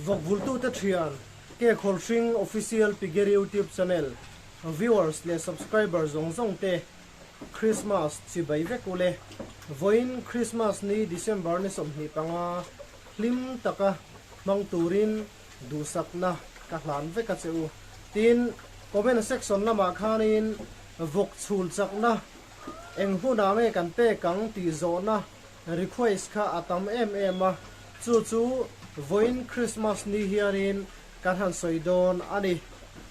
Vawkvultute thian, Ke Khawlhring Official Piggery YouTube Channel viewers leh subscriber zawng zawng te Christmas chibai vek ule. Vawiin Christmas ni December ni 25 hlim taka hmang turin duhsakna ka hlan vek a che u. Tin, comment section lamah khanin vawk chhul chakna eng hunah nge kan pek ang tih zawhna request kha a tam em em a, chu chu vawiin Christmas ni hianin kan han sawi dawn a ni.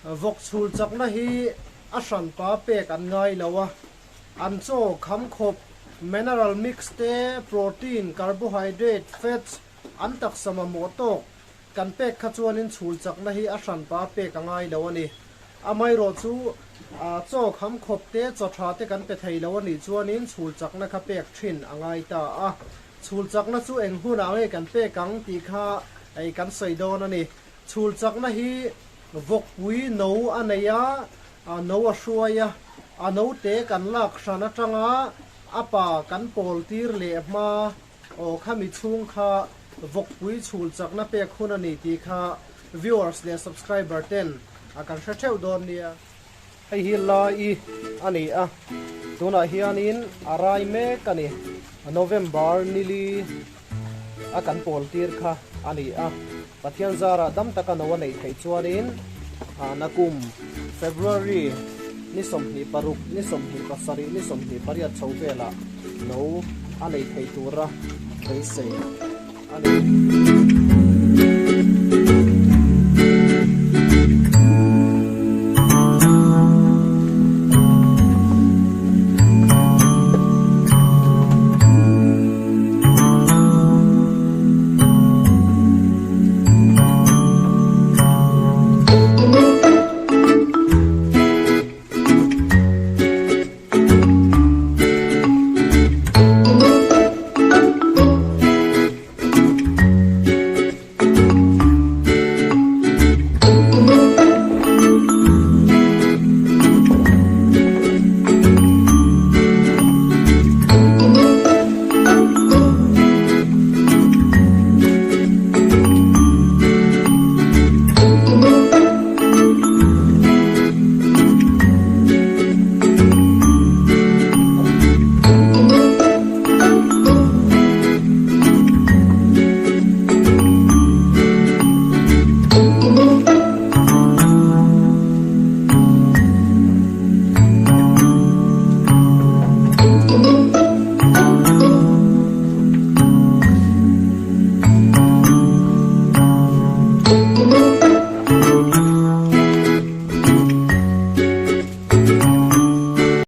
Vawk chhul chakna hi a hranpa pek an ngai lo a, an chaw kham khawp mineral mix te, protein, carbohydrate, fats an taksa mamawh tawk kan pek kha chuanin chhul chakna hi a hranpa pek a ngai lo a ni. Amaherawh chu chaw kham khawp te, chaw tha te kan pe thei lo a nih chuanin chhul chakna kha pek thin a ngai ta a. Chhul chakna chu eng hunah nge kan pek ang tih kha ei kan sawi dawn a ni. Chhul chakna hi vawkpui no a nei a, no a hruai a, a note kan lak hran atanga a pa kan pawl tir leh hma Aw khami chhung kha vawkpui chhul chakna pek hun a ni tih kha viewers leh subscriber ten a kan hre theuh dawn nia. Hei hi Lai a ni a, tunah hianin a rai mek a ni. November nili a kan pawl tir kha a ni a, Pathian zarah dam taka no a neih theih chuanin nakum February ni 26, ni 27, ni 28 chho velah no a nei thei tura beisei a ni.